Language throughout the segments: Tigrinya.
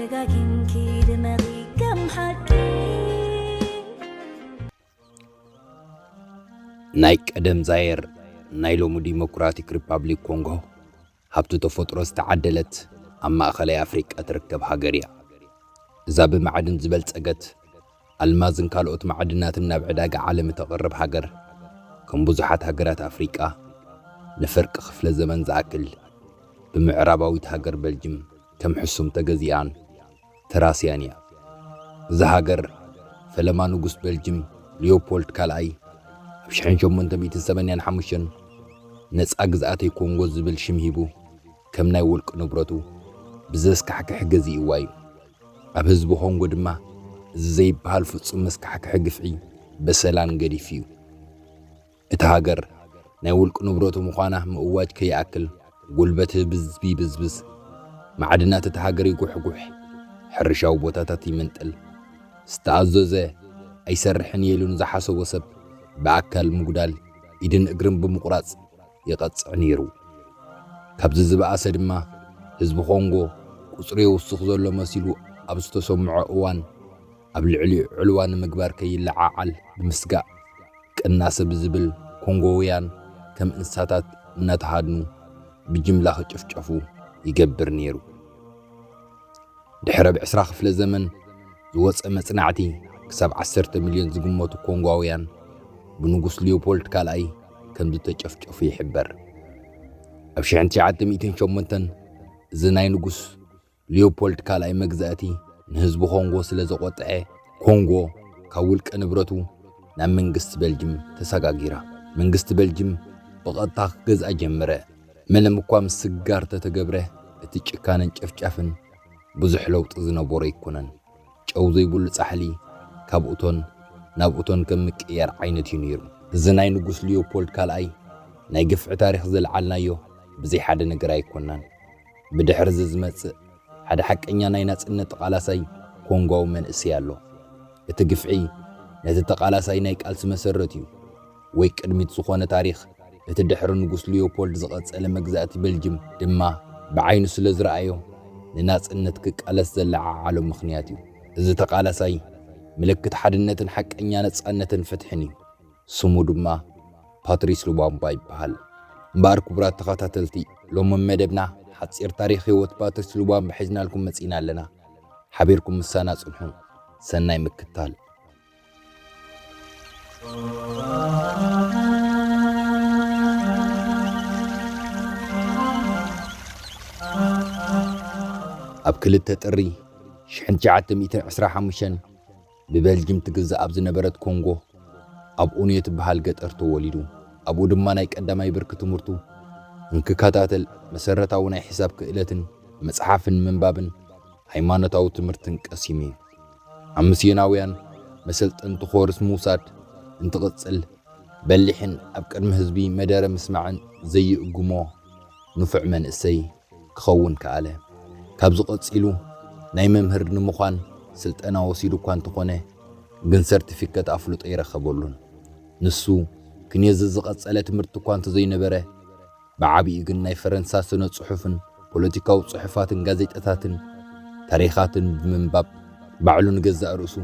ደጋጊምኪ ድመቒ ከም ሓቂ። ናይ ቀደም ዛየር፣ ናይ ሎሚ ዲሞክራቲክ ሪፓብሊክ ኮንጎ፣ ሃብቲ ተፈጥሮ ዝተዓደለት ኣብ ማእኸላይ ኣፍሪቃ ትርከብ ሃገር እያ። እዛ ብማዕድን ዝበልጸገት፣ ኣልማዝን ካልኦት ማዕድናትን ናብ ዕዳጋ ዓለም እተቕርብ ሃገር፣ ከም ብዙሓት ሃገራት ኣፍሪቃ፣ ንፍርቂ ክፍለ ዘመን ዝኣክል ብምዕራባዊት ሃገር በልጅም ከም ሕሱም ተገዚኣን ተራስያን እያ። እዛ ሃገር፣ ፈለማ ንጉስ በልጅም ሊዮፖልድ ካልኣይ ኣብ ሽሕን ሸሞንተ ሚእትን ሰማንያን ሓሙሽተን፣ ነጻ ግዝኣተይ ኮንጎ ዝብል ሽም ሂቡ፣ ከም ናይ ውልቂ ንብረቱ ብዘስካሕክሕ ገዚእዋ እዩ። ኣብ ህዝቢ ኮንጎ ድማ፣ እዚ ዘይበሃል ፍጹም መስካሕክሒ ግፍዒ በሰላን ገዲፉ እዩ። እታ ሃገር፣ ናይ ውልቂ ንብረቱ ምዃና ምእዋጅ ከይኣክል፣ ጉልበት ህዝቢ ይብዝብዝ፣ ማዕድናት እታ ሃገር ይጉሕጉሕ፣ ሕርሻዊ ቦታታት ይምንጥል፣ ዝተኣዘዘ ኣይሰርሕን እየ ኢሉ ንዝሓሰቦ ሰብ ብኣካል ምጉዳል፣ ኢድን እግርን ብምቑራጽ ይቐጽዕ ነይሩ። ካብዚ ዝበኣሰ ድማ፣ ህዝቢ ኮንጎ ቁጽሩ የውስኽ ዘሎ መሲሉ ኣብ ዝተሰምዖ እዋን፣ ኣብ ልዕሊኡ ዕልዋ ንምግባር ከይለዓዓል ብምስጋእ፣ ቅናሰ ብዝብል ኮንጎውያን ከም እንስሳታት እናተሃድኑ ብጅምላ ክጭፍጨፉ ይገብር ነይሩ። ድሕሪ ኣብ ዕስራ ክፍለ ዘመን ዝወጸ መጽናዕቲ፣ ክሳብ ዓሰርተ ሚልዮን ዝግመቱ ኮንጓውያን ብንጉስ ሊዮፖልድ ካልኣይ ከም ዝተጨፍጨፉ ይሕበር። ኣብ ሽሕን ትሽዓተ ሚእትን ሸሞንተን፣ እዚ ናይ ንጉስ ሊዮፖልድ ካልኣይ መግዛእቲ ንህዝቢ ኮንጎ ስለ ዘቖጥዐ፣ ኮንጎ ካብ ውልቀ ንብረቱ ናብ መንግስቲ በልጅም ተሰጋጊራ። መንግስቲ በልጅም ብቐጥታ ክገዝኣ ጀመረ። ምንም እኳ ምስጋር ተተገብረ፣ እቲ ጭካነን ጨፍጫፍን ብዙሕ ለውጢ ዝነበሮ ኣይኮነን። ጨው ዘይብሉ ጻሕሊ ካብ እቶን ናብ እቶን ከም ምቅያር ዓይነት እዩ ነይሩ። እዚ ናይ ንጉስ ሊዮፖልድ ካልኣይ ናይ ግፍዒ ታሪኽ ዘልዓልናዮ ብዘይ ሓደ ነገር ኣይኮናን። ብድሕሪ እዚ ዝመጽእ ሓደ ሓቀኛ ናይ ናጽነት ተቓላሳይ ኮንጓዊ መንእሰይ ኣሎ። እቲ ግፍዒ ነቲ ተቓላሳይ ናይ ቃልሲ መሰረት እዩ። ወይ ቅድሚት ዝኾነ ታሪኽ፣ እቲ ድሕሪ ንጉስ ሊዮፖልድ ዝቐጸለ መግዛእቲ በልጅም ድማ ብዓይኑ ስለ ዝረኣዮ፣ ንናጽነት ክቃለስ ዘለዓዓሎ ምኽንያት እዩ። እዚ ተቓላሳይ ምልክት ሓድነትን ሓቀኛ ነጻነትን ፍትሕን እዩ። ስሙ ድማ ፓትሪስ ሉባምባ ይበሃል። እምበኣር ክቡራት ተኸታተልቲ፣ ሎሚ መደብና ሓጺር ታሪኽ ህይወት ፓትሪስ ሉባምባ ሒዝናልኩም መጺና ኣለና። ሓቢርኩም ምሳና ጽንሑ። ሰናይ ምክታል። ኣብ ክልተ ጥሪ ሽሕን ትሽዓተ ሚእትን ዕስራ ሓሙሽተን ብበልጅም ትግዛእ ኣብ ዝነበረት ኮንጎ፣ ኣብ ኡንዮ ትበሃል ገጠር ተወሊዱ። ኣብኡ ድማ ናይ ቀዳማይ ብርኪ ትምህርቱ እንክከታተል፣ መሰረታዊ ናይ ሒሳብ ክእለትን መጽሓፍን ምንባብን ሃይማኖታዊ ትምህርትን ቀሲሙ እዩ። ኣብ ምስዮናውያን መሰልጠንቲ ኮርስ ምውሳድ እንትቕጽል፣ በሊሕን ኣብ ቅድሚ ህዝቢ መደረ ምስማዕን ዘይእጉሞ ንፉዕ መንእሰይ ክኸውን ከኣለ። ካብዚ ቀጺሉ ናይ መምህር ንምዃን ስልጠና ወሲዱ እኳ እንተኾነ፣ ግን ሰርቲፊከት ኣፍልጦ ኣይረኸበሉን። ንሱ ክንዮዚ ዝቐጸለ ትምህርቲ እኳ እንተዘይነበረ፣ ብዓቢኡ ግን ናይ ፈረንሳ ስነ ጽሑፍን ፖለቲካዊ ጽሑፋትን ጋዜጣታትን ታሪኻትን ብምንባብ ባዕሉ ንገዛእ ርእሱ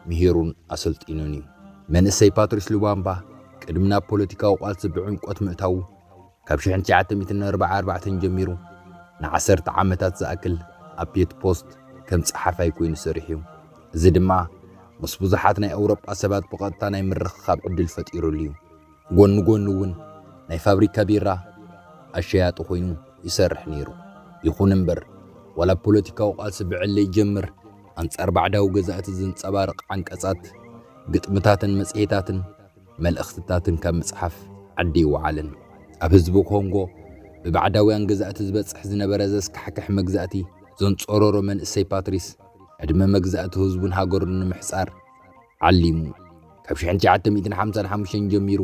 ምሂሩን ኣሰልጢኑን እዩ። መንእሰይ ፓትሪስ ሉባምባ ቅድሚ ናብ ፖለቲካዊ ቃልሲ ብዕምቆት ምእታዉ፣ ካብ ሽሕን ትሽዓተ ሚእትን ኣርባዓን ኣርባዕተን ጀሚሩ ንዓሰርተ ዓመታት ዝኣክል ኣብ ፔት ፖስት ከም ጸሓፋይ ኮይኑ ሰሪሑ እዩ። እዚ ድማ ምስ ብዙሓት ናይ ኣውሮጳ ሰባት ብቐጥታ ናይ ምርኽኻብ ዕድል ፈጢሩሉ እዩ። ጎኒ ጎኒ እውን ናይ ፋብሪካ ቢራ ኣሸያጢ ኮይኑ ይሰርሕ ነይሩ። ይኹን እምበር፣ ዋላ ፖለቲካዊ ቃልሲ ብዕሊ ይጀምር፣ ኣንጻር ባዕዳዊ ገዛእቲ ዘንጸባርቕ ዓንቀጻት፣ ግጥምታትን መጽሔታትን መልእኽትታትን ካብ ምጽሓፍ ዓዲ ኣይወዓለን። ኣብ ህዝቢ ኮንጎ ብባዕዳውያን ገዛእቲ ዝበጽሕ ዝነበረ ዘስካሕክሕ መግዛእቲ ዘንጸረሮ መንእሰይ ፓትሪስ፣ ዕድመ መግዛእቲ ህዝቡን ሃገሩን ንምሕጻር ዓሊሙ፣ ካብ ሽሕን ትሽዓተ ሚእትን ሓምሳን ሓሙሽተን ጀሚሩ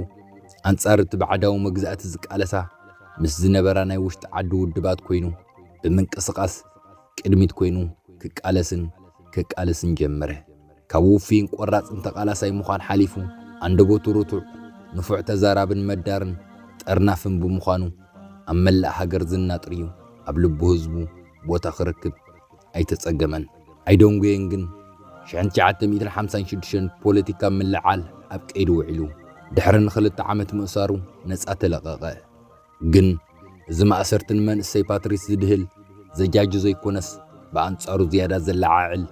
ኣንጻር እቲ ባዕዳዊ መግዛእቲ ዝቃለሳ ምስ ዝነበራ ናይ ውሽጢ ዓዲ ውድባት ኮይኑ ብምንቅስቓስ ቅድሚት ኮይኑ ክቃለስን ክቃለስን ጀመረ። ካብ ውፉይን ቆራጽን ተቓላሳይ ምዃን ሓሊፉ፣ ኣንደበቱ ርቱዕ፣ ንፉዕ ተዛራብን መዳርን ጠርናፍን ብምዃኑ፣ ኣብ መላእ ሃገር ዝና ጥርዩ ኣብ ልቡ ህዝቡ ቦታ ክረክብ ኣይተጸገመን። ኣይደንጉየን ግን ሽሕን ትሽዓተ ሚእትን ሓምሳን ሽዱሽተን ፖለቲካ ምልዓል ኣብ ቀይዲ ውዒሉ ድሕሪ ንኽልተ ዓመት ምእሳሩ ነጻ ተለቐቐ። ግን እዚ ማእሰርቲ ንመንእሰይ ፓትሪስ ዝድህል ዘጃጁ ዘይኮነስ ብኣንጻሩ ዝያዳ ዘለዓዕል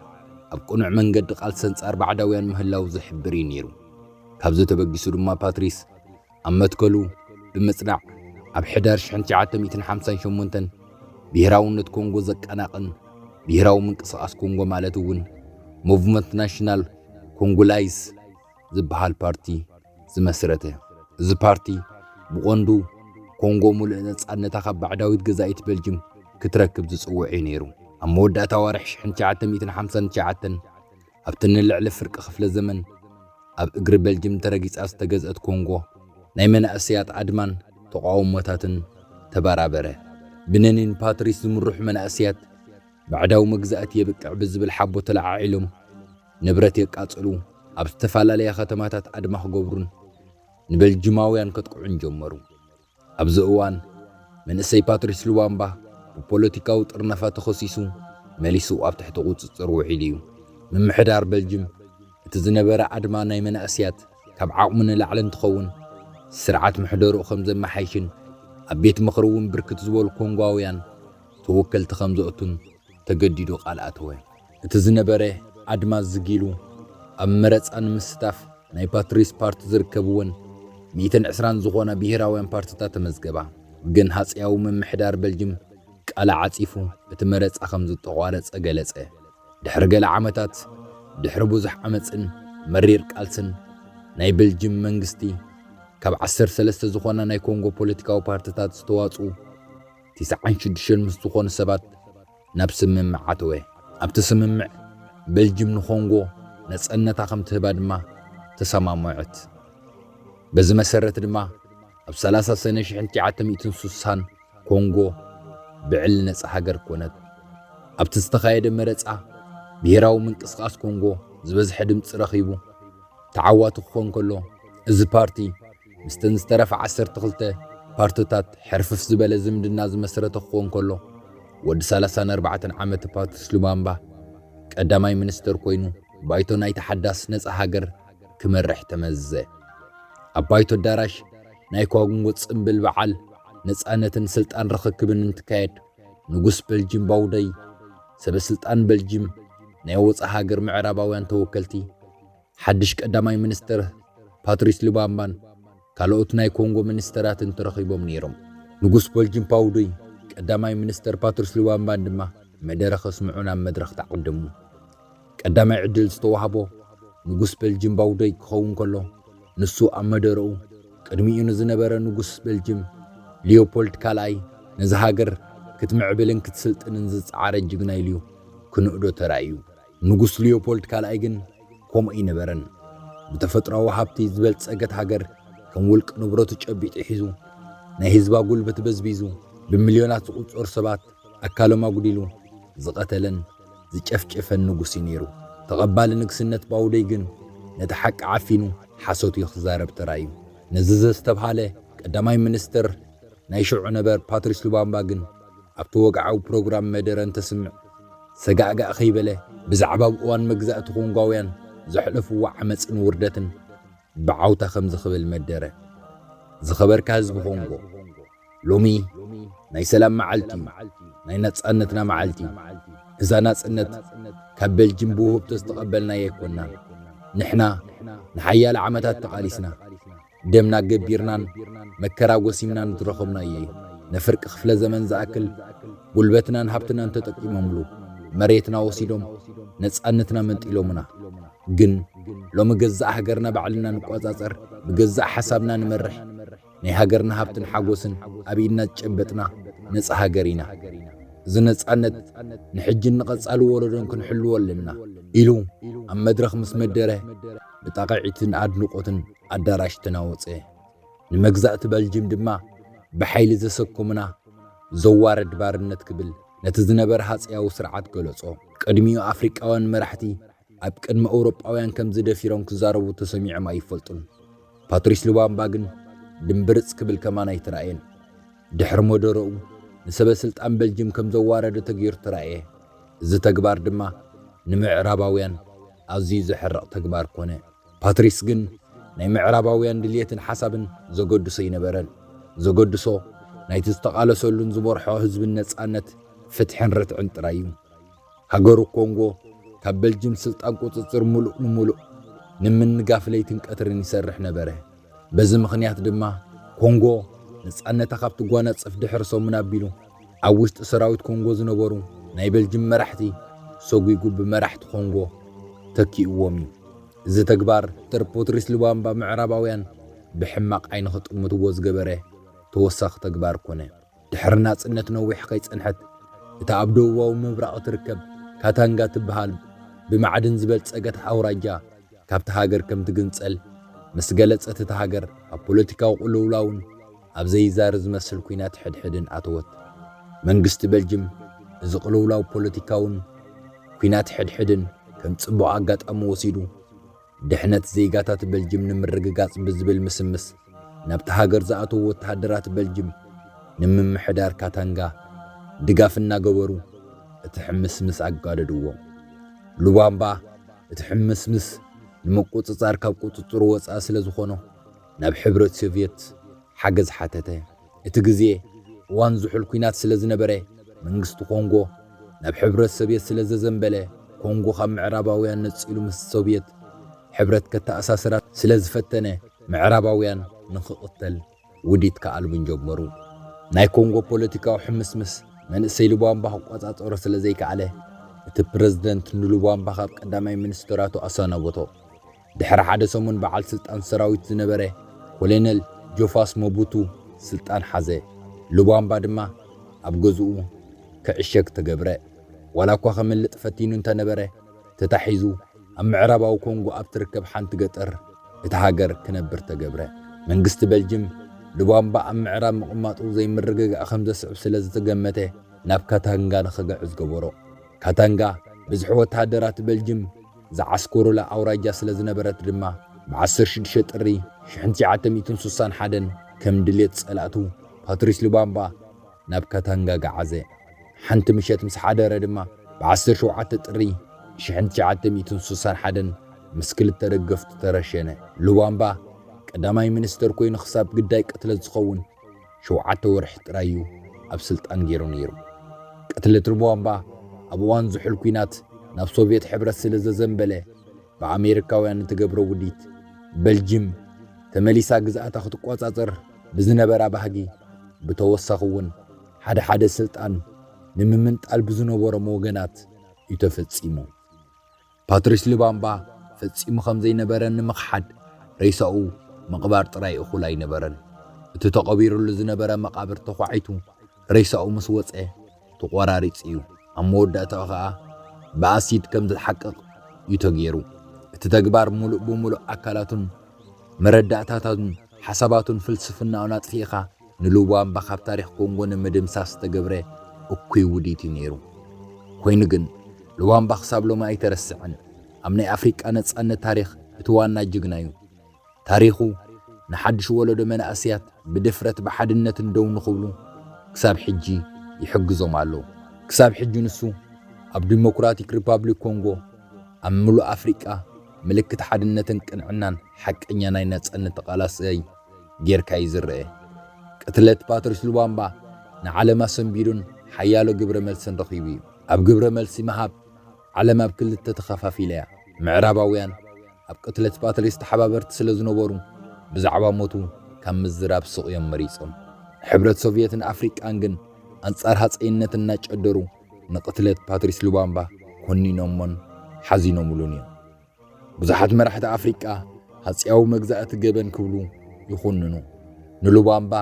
ኣብ ቅኑዕ መንገዲ ቃልሲ ኣንጻር ባዕዳውያን ምህላው ዝሕብር እዩ ነይሩ። ካብዚ ተበጊሱ ድማ ፓትሪስ ኣብ መትከሉ ብምጽናዕ ኣብ ሕዳር ሽሕን ትሽዓተ ሚእትን ሓምሳን ሸሞንተን ብሄራውነት ኮንጎ ዘቀናቕን ብሄራዊ ምንቅስቓስ ኮንጎ ማለት እውን ሞቭመንት ናሽናል ኮንጎላይዝ ዝበሃል ፓርቲ ዝመስረተ። እዚ ፓርቲ ብቐንዱ ኮንጎ ሙሉእ ነጻነታ ካብ ባዕዳዊት ገዛኢት በልጅም ክትረክብ ዝጽውዕ እዩ ነይሩ። ኣብ መወዳእታ ኣዋርሕ ሽሕን ትሽዓተ ሚእትን ሓምሳን ትሽዓተን ኣብቲ ንልዕሊ ፍርቂ ክፍለ ዘመን ኣብ እግሪ በልጅም ተረጊጻ ዝተገዝአት ኮንጎ ናይ መናእሰያት ኣድማን ተቓውሞታትን ተበራበረ። ብነኒን ፓትሪስ ዝምርሑ መናእሰያት ባዕዳዊ መግዛእቲ የብቅዕ ብዝብል ሓቦ ተለዓዒሎም ንብረት የቃጽሉ፣ ኣብ ዝተፈላለያ ከተማታት ኣድማ ክገብሩን ንበልጅማውያን ከጥቅዑን ጀመሩ። ኣብዚ እዋን መንእሰይ ፓትሪስ ሉባምባ ብፖለቲካዊ ጥርነፋ ተኸሲሱ መሊሱ ኣብ ትሕቲ ቁጽጽር ውዒሉ እዩ። ምምሕዳር በልጅም እቲ ዝነበረ ኣድማ ናይ መናእስያት ካብ ዓቕሙ ንላዕሊ እንትኸውን ስርዓት ምሕደርኡ ከም ዘመሓይሽን ኣብ ቤት ምኽሪ እውን ብርክት ዝበሉ ኮንጓውያን ተወከልቲ ከም ዘእቱን ተገዲዱ ቃል ኣተወ። እቲ ዝነበረ ኣድማ ዝጊሉ ኣብ መረጻ ንምስታፍ ናይ ፓትሪስ ፓርቲ ዝርከብወን ሚእትን ዕስራን ዝኾና ብሄራውያን ፓርትታት ተመዝገባ። ግን ሃጽያዊ ምምሕዳር በልጅም ቃል ዓጺፉ እቲ መረጻ ከም ዝተቋረጸ ገለጸ። ድሕሪ ገለ ዓመታት ድሕሪ ብዙሕ ዓመጽን መሪር ቃልስን ናይ በልጅም መንግስቲ ካብ ዓሰርተ ሰለስተ ዝኾና ናይ ኮንጎ ፖለቲካዊ ፓርትታት ዝተዋጽኡ ትስዓን ሽዱሽተን ምስ ዝኾኑ ሰባት ናብ ስምምዕ ኣተወ። ኣብቲ ስምምዕ በልጅም ንኮንጎ ነጻነታ ከም ትህባ ድማ ተሰማምዐት። በዚ መሰረት ድማ ኣብ ሰላሳ ሰነ ሽሕን ትሽዓተ ሚእትን ስሳን ኮንጎ ብዕሊ ነጻ ሃገር ኮነት። ኣብቲ ዝተኻየደ መረጻ ብሄራዊ ምንቅስቓስ ኮንጎ ዝበዝሐ ድምፂ ረኺቡ ተዓዋቲ ክኾን ከሎ፣ እዚ ፓርቲ ምስተን ዝተረፋ ዓሰርተ ክልተ ፓርትታት ሕርፍፍ ዝበለ ዝምድና ዝመስረተ ክኾን ከሎ፣ ወዲ ሰላሳን ኣርባዕተን ዓመት ፓትሪስ ሉባምባ ቀዳማይ ሚኒስተር ኮይኑ ባይቶ ናይታ ሓዳስ ነጻ ሃገር ክመርሕ ተመዘ። ኣብ ባይቶ ኣዳራሽ ናይ ኮንጎ ጽምብል በዓል ነጻነትን ስልጣን ርኽክብን እንትካየድ፣ ንጉስ በልጅም ባውደይ፣ ሰበ ስልጣን በልጅም፣ ናይ ወጻኢ ሃገር ምዕራባውያን ተወከልቲ፣ ሓድሽ ቀዳማይ ሚኒስተር ፓትሪስ ሉባምባን ካልኦት ናይ ኮንጎ ሚኒስተራትን ተረኺቦም ነይሮም። ንጉስ በልጅም ባውደይ ቀዳማይ ሚኒስተር ፓትሪስ ሉባምባን ድማ መደረ ከስምዑ ናብ መድረኽ ተዓደሙ። ቀዳማይ ዕድል ዝተዋህቦ ንጉስ በልጅም ባውደይ ክኸውን ከሎ፣ ንሱ ኣብ መደረኡ ቅድሚኡ ንዝነበረ ንጉስ በልጅም ሊዮፖልድ ካልኣይ ነዚ ሃገር ክትምዕብልን ክትስልጥንን ዝጸዓረ ጅግና ኢሉ ክንእዶ ተራእዩ። ንጉስ ሊዮፖልድ ካልኣይ ግን ከምኡ ኣይነበረን። ብተፈጥሮኣዊ ሃብቲ ዝበልጸገት ሃገር ከም ውልቂ ንብረቱ ጨቢጡ ሒዙ፣ ናይ ህዝባ ጉልበት በዝቢዙ፣ ብሚልዮናት ዝቑጸሩ ሰባት ኣካሎም ኣጉዲሉ ዝቐተለን ዝጨፍጨፈን ንጉስ እዩ ነይሩ። ተቐባሊ ንግስነት ባውደይ ግን ነቲ ሓቂ ዓፊኑ ሓሶት እዩ ክዛረብ ተራእዩ። ነዚ ዘስተብሃለ ቀዳማይ ሚኒስትር ናይ ሽዑ ነበር ፓትሪስ ሉባምባ ግን ኣብቲ ወግዓዊ ፕሮግራም መደረ እንተስምዕ ሰጋእጋእ ከይበለ ብዛዕባ ኣብ እዋን መግዛእቲ ኮንጓውያን ዘሕለፍዎ ዓመፅን ውርደትን ብዓውታ ከምዚ ክብል መደረ። ዝኸበርካ ህዝቢ ኮንጎ፣ ሎሚ ናይ ሰላም መዓልቲ እዩ፣ ናይ ናጻነትና መዓልቲ እዩ። እዛ ናጽነት ካብ ቤልጅም ብውህብቶ ዝተቐበልናዮ ኣይኮናን። ንሕና ንሓያለ ዓመታት ተቓሊስና፣ ደምና ገቢርናን መከራ ጎሲምናን ዝረኸብናዮ እዩ። ንፍርቂ ክፍለ ዘመን ዝኣክል ጉልበትናን ሃብትናን ተጠቂሞምሉ፣ መሬትና ወሲዶም፣ ነጻነትና መንጢሎምና። ግን ሎሚ ገዛእ ሃገርና ባዕልና ንቆጻጸር፣ ብገዛእ ሓሳብና ንመርሕ፣ ናይ ሃገርና ሃብትን ሓጎስን ኣብ ኢድና ዝጨበጥና ነጻ ሃገር ኢና። እዚ ነጻነት ንሕጅን ንቐጻሊ ወለዶን ክንሕልዎ ኣለና ኢሉ ኣብ መድረኽ ምስ መደረ ብጣቕዒትን ኣድንቖትን ኣዳራሽ ተናወጸ። ንመግዛእቲ በልጅም ድማ ብሓይሊ ዘሰከሙና ዘዋርድ ባርነት ክብል ነቲ ዝነበረ ሃጸያዊ ስርዓት ገለጾ። ቅድሚኡ ኣፍሪቃውያን መራሕቲ ኣብ ቅድሚ ኣውሮጳውያን ከምዚ ደፊሮም ክዛረቡ ተሰሚዖም ኣይፈልጡን። ፓትሪስ ሉባምባ ግን ድምብርጽ ክብል ከማን ኣይተራእየን። ድሕሪ መደረኡ ንሰበ ስልጣን በልጅም ከም ዘዋረደ ተገይሩ ተራእየ። እዚ ተግባር ድማ ንምዕራባውያን ኣዝዩ ዘሕርቕ ተግባር ኮነ። ፓትሪስ ግን ናይ ምዕራባውያን ድልየትን ሓሳብን ዘገድሶ ኣይነበረን። ዘገድሶ ናይቲ ዝተቓለሰሉን ዝበርሖ ህዝብን ነጻነት፣ ፍትሕን ርትዕን ጥራይ እዩ። ሃገሩ ኮንጎ ካብ በልጅም ስልጣን ቁጽጽር ምሉእ ንምሉእ ንምንጋፍ ለይትን ቀትርን ይሰርሕ ነበረ። በዚ ምኽንያት ድማ ኮንጎ ነጻነታ ካብ ትጓናጸፍ ድሕሪ ሰሙን ኣቢሉ ኣብ ውሽጢ ሰራዊት ኮንጎ ዝነበሩ ናይ በልጅም መራሕቲ ሰጒጉ ብመራሕቲ ኮንጎ ተኪእዎም እዩ። እዚ ተግባር ዶክተር ፓትሪስ ሉባምባ ምዕራባውያን ብሕማቕ ዓይኒ ክጥምትዎ ዝገበረ ተወሳኺ ተግባር ኮነ። ድሕሪ ናጽነት ነዊሕ ከይጸንሐት፣ እታ ኣብ ደቡባዊ ምብራቕ እትርከብ ካታንጋ ትበሃል ብማዕድን ዝበልጸገት ኣውራጃ ካብቲ ሃገር ከም ትግንጸል ምስ ገለጸት፣ እታ ሃገር ኣብ ፖለቲካዊ ቅልውላውን ኣብ ዘይዛሪ ዝመስል ኲናት ሕድሕድን ኣተወት። መንግስቲ በልጅም እዚ ቅልውላው ፖለቲካውን ኲናት ሕድሕድን ከም ጽቡቕ ኣጋጣሚ ወሲዱ፣ ድሕነት ዜጋታት በልጅም ንምርግጋጽ ብዝብል ምስምስ፣ ናብቲ ሃገር ዝኣተዉ ወተሃደራት በልጅም ንምምሕዳር ካታንጋ ድጋፍ እናገበሩ፣ እቲ ሕምስምስ ኣጋደድዎ። ሉባምባ እቲ ሕምስምስ ንምቁጽጻር ካብ ቁጽጽሩ ወጻኢ ስለ ዝኾኖ፣ ናብ ሕብረት ሶቭየት ሓገዝ ሓተተ። እቲ ግዜ እዋን ዝሑል ኲናት ስለ ዝነበረ፣ መንግስቲ ኮንጎ ናብ ሕብረት ሶቭየት ስለ ዘዘንበለ፣ ኮንጎ ካብ ምዕራባውያን ነጺሉ ምስ ሶቭየት ሕብረት ከተኣሳስራ ስለ ዝፈተነ፣ ምዕራባውያን ንኽቕተል ውዲት ክኣልሙን ጀመሩ። ናይ ኮንጎ ፖለቲካዊ ሕምስምስ መንእሰይ ሉባምባ ክቆጻጸሮ ስለ ዘይከኣለ፣ እቲ ፕረዚደንት ንሉባምባ ካብ ቀዳማይ ሚኒስተራቱ ኣሰናበቶ። ድሕሪ ሓደ ሰሙን፣ በዓል ስልጣን ሰራዊት ዝነበረ ኮሎኔል ጆፋስ ሞቡቱ ስልጣን ሓዘ። ሉባምባ ድማ ኣብ ገዝኡ ክዕሸግ ተገብረ። ዋላ እኳ ከምልጥ ፈቲኑ እንተነበረ፣ ተታሒዙ ኣብ ምዕራባዊ ኮንጎ ኣብ ትርከብ ሓንቲ ገጠር እታ ሃገር ክነብር ተገብረ። መንግስቲ በልጅም ሉባምባ ኣብ ምዕራብ ምቕማጡ ዘይምርግጋእ ከም ዘስዕብ ስለ ዝተገመተ፣ ናብ ካታንጋ ንኽግዕዝ ገበሮ። ካታንጋ ብዝሒ ወተሃደራት በልጅም ዝዓስከሩላ ኣውራጃ ስለ ዝነበረት ድማ፣ ብ ዓሰርተ ሽዱሽተ ጥሪ ሽሕን ትሽዓተ ሚእትን ስሳን ሓደን ከም ድሌት ጸላእቱ ፓትሪስ ሉባምባ ናብ ካታንጋ ገዓዘ። ሓንቲ ምሸት ምስ ሓደረ ድማ፣ ብ ዓሰርተ ሸውዓተ ጥሪ ሽሕን ትሽዓተ ሚእትን ስሳን ሓደን ምስ ክልተ ደገፍቱ ተረሸነ። ሉባምባ ቀዳማይ ሚኒስተር ኮይኑ ክሳብ ግዳይ ቅትለት ዝኸውን ሸውዓተ ወርሒ ጥራይ እዩ ኣብ ስልጣን ገይሩ ነይሩ። ቅትለት ሉባምባ ኣብ እዋን ዝሑል ኲናት ናብ ሶቭየት ሕብረት ስለ ዘዘንበለ፣ ብኣሜሪካውያን እትገብሮ ውዲት፣ በልጅም ተመሊሳ ግዝኣታ ክትቆጻጸር ብዝነበራ ባህጊ፣ ብተወሳኺ እውን ሓደ ሓደ ስልጣን ንምምንጣል ብዝነበሮም ወገናት እዩ ተፈጺሙ። ፓትሪስ ሉባምባ ፈጺሙ ከም ዘይነበረ ንምኽሓድ፣ ሬሳኡ ምቕባር ጥራይ እኹል ኣይነበረን። እቲ ተቐቢሩሉ ዝነበረ መቓብር ተዃዒቱ፣ ሬሳኡ ምስ ወጸ ተቖራሪጹ እዩ። ኣብ መወዳእታኡ ኸኣ ብኣሲድ ከም ዝሓቅቕ እዩ ተገይሩ። እቲ ተግባር ምሉእ ብምሉእ ኣካላቱን መረዳእታታቱን ሓሳባቱን ፍልስፍናኡን ኣጥፊእኻ ንሉባምባ ካብ ታሪኽ ኮንጎ ንምድምሳስ ዝተገብረ እኩይ ውዲት እዩ ነይሩ። ኮይኑ ግን፣ ሉባምባ ክሳብ ሎሚ ኣይተረስዐን። ኣብ ናይ ኣፍሪቃ ነጻነት ታሪኽ እቲ ዋና ጅግና እዩ። ታሪኹ ንሓድሽ ወለዶ መናእሰያት ብድፍረት ብሓድነትን ደው ንኽብሉ ክሳብ ሕጂ ይሕግዞም ኣሎ። ክሳብ ሕጂ ንሱ ኣብ ዲሞክራቲክ ሪፓብሊክ ኮንጎ፣ ኣብ ምሉእ ኣፍሪቃ ምልክት ሓድነትን ቅንዕናን ሓቀኛ ናይ ናጽነት ተቓላሳይ ጌርካ እዩ ዝረአ። ቅትለት ፓትሪስ ሉባምባ ንዓለም ኣሰንቢዱን ሓያሎ ግብረ መልስን ረኺቡ እዩ። ኣብ ግብረ መልሲ ምሃብ፣ ዓለም ኣብ ክልተ ተኸፋፊላ እያ። ምዕራባውያን ኣብ ቅትለት ፓትሪስ ተሓባበርቲ ስለ ዝነበሩ፣ ብዛዕባ ሞቱ ካብ ምዝራብ ስቕ እዮም መሪጾም። ሕብረት ሶቭየትን ኣፍሪቃን ግን ኣንጻር ሃጸይነት እናጨደሩ ንቅትለት ፓትሪስ ሉባምባ ኮኒኖሞን ሓዚኖምሉን እዮም። ብዙሓት መራሕቲ ኣፍሪቃ ሃጸያዊ መግዛእቲ ገበን ክብሉ ይኹንኑ። ንሉባምባ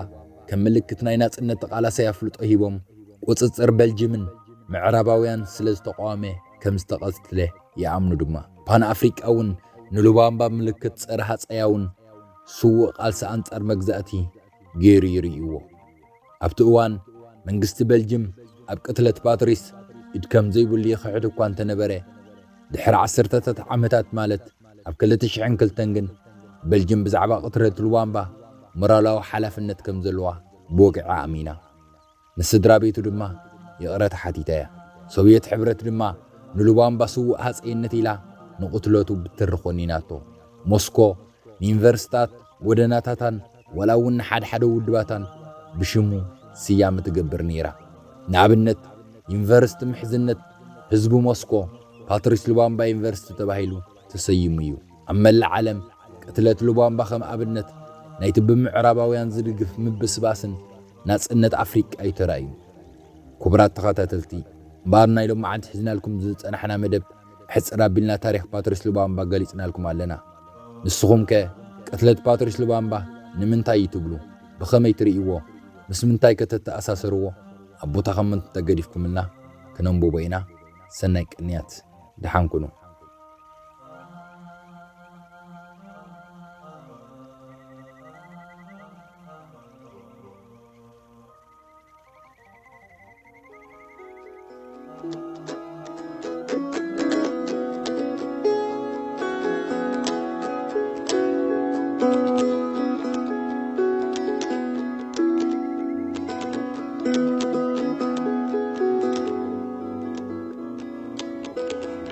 ከም ምልክት ናይ ናጽነት ተቓላሳይ ኣፍልጦ ሂቦም፣ ቁጽጽር በልጅምን ምዕራባውያን ስለ ዝተቃወመ ከም ዝተቐትለ ይኣምኑ ድማ። ፓን ኣፍሪቃ እውን ንሉባምባ ምልክት ጸረ ሃጸያውን ስዉእ ቃልሲ ኣንጻር መግዛእቲ ገይሩ ይርእይዎ። ኣብቲ እዋን መንግስቲ በልጅም ኣብ ቅትለት ፓትሪስ ኢድ ከም ዘይብሉ ይኽሕድ እኳ እንተነበረ፣ ድሕሪ ዓሰርተታት ዓመታት ማለት ኣብ ክልተ ሽሕን ክልተን ግን በልጅም ብዛዕባ ቅትለት ሉባምባ ሞራላዊ ሓላፍነት ከም ዘለዋ ብወግዒ ኣሚና። ንስድራ ቤቱ ድማ ይቕረታ ሓቲታ እያ። ሶቭየት ሕብረት ድማ ንሉባምባ ስዉእ ሃጸይነት ኢላ ንቕትለቱ ብትሪ ኮኒናቶ። ሞስኮ ንዩኒቨርሲታት፣ ጎደናታታን ዋላ እውን ንሓድሓደ ውድባታን ብሽሙ ስያመ ትገብር ነይራ። ንኣብነት፣ ዩኒቨርሲቲ ምሕዝነት ህዝቢ ሞስኮ ፓትሪስ ሉባምባ ዩኒቨርሲቲ ተባሂሉ ተሰይሙ እዩ። ኣብ መላእ ዓለም ቅትለት ሉባምባ ከም ኣብነት ናይቲ ብምዕራባውያን ዝድግፍ ምብስባስን ናጽነት ኣፍሪቃ እዩ ተራእዩ። ክቡራት ተኸታተልቲ፣ እምበኣር ናይ ሎማዓንቲ ሒዝናልኩም ዝጸናሕና መደብ ሕጽር ኣቢልና ታሪኽ ፓትሪስ ሉባምባ ገሊጽናልኩም ኣለና። ንስኹም ከ ቅትለት ፓትሪስ ሉባምባ ንምንታይ እዩ ትብሉ? ብኸመይ ትርእይዎ? ምስ ምንታይ ከ ተተኣሳሰርዎ? ኣብ ቦታ ኮመንት እንተገዲፍኩምልና ክነንብቦ ኢና። ሰናይ ቅንያት። ደሓን ኩኑ።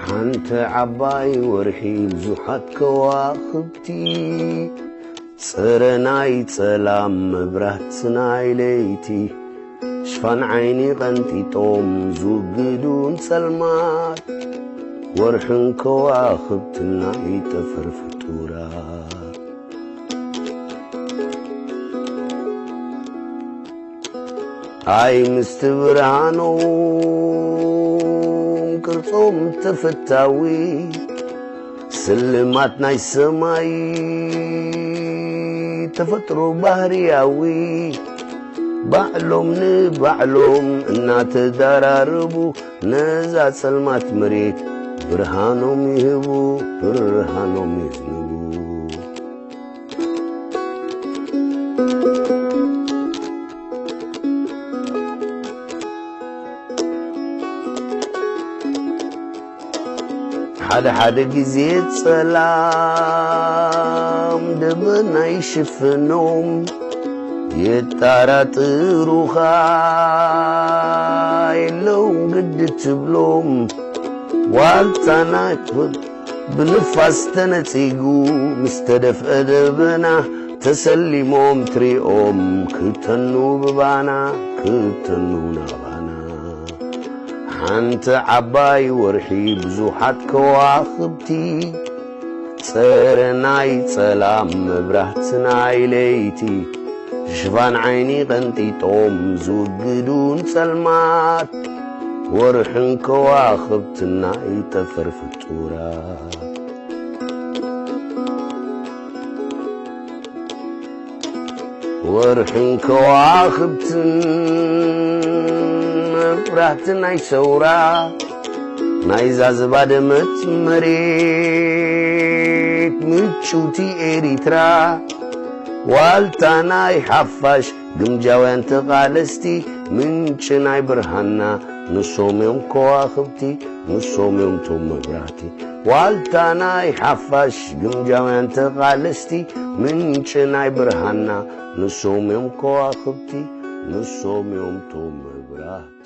ሓንቲ ዓባይ ወርሒ ብዙሓት ከዋኽብቲ፣ ጽረ ናይ ጸላም መብራህቲ ናይ ለይቲ፣ ሽፋን ዓይኒ ቀንጢጦም ዝውግዱ ንጸልማት፣ ወርሕን ከዋኽብትን ናይ ጠፈር ፍጡራት። ኣይ ምስቲ ብርሃኖም ቅርጾም ተፈታዊ፣ ስልማት ናይ ሰማይ ተፈጥሮ ባህርያዊ፣ ባዕሎም ንባዕሎም እናተዳራረቡ ነዛ ጸልማት መሬት ብርሃኖም ይህቡ፣ ብርሃኖም ይህቡ። ሓደ ሓደ ግዜ ጸላም ደበና ይሽፍኖም፣ የጣራጥሩኻ የለውን ግዲ ትብሎም። ዋልታ ናይ ብንፋስ ተነጺጉ ምስ ተደፍአ ደበና፣ ተሰሊሞም ትሪኦም ክተኑ ብባና፣ ክተኑ ናባና። ሓንቲ ዓባይ ወርሒ ብዙሓት ከዋኽብቲ፣ ጸረ ናይ ጸላም መብራህቲ ናይ ለይቲ፣ ሽፋን ዓይኒ ቀንጢጦም ዝውግዱ ንጸልማት፣ ወርሕን ከዋኽብትን ናይ ጠፈር ፍጡራት። ወርሕን ከዋኽብትን መብራህቲ ናይ ሰውራ፣ ናይዛ ዝባደመት መሬት ምጭውቲ ኤሪትራ፣ ዋልታ ናይ ሓፋሽ ግምጃውያን ተቓለስቲ፣ ምንጪ ናይ ብርሃንና ንሶም እዮም ከዋኽብቲ፣ ንሶም እዮም ቶም መብራህቲ። ዋልታ ናይ ሓፋሽ ግምጃውያን ተቓለስቲ፣ ምንጪ ናይ ብርሃንና ንሶም እዮም ከዋኽብቲ፣ ንሶም እዮም ቶም መብራህቲ።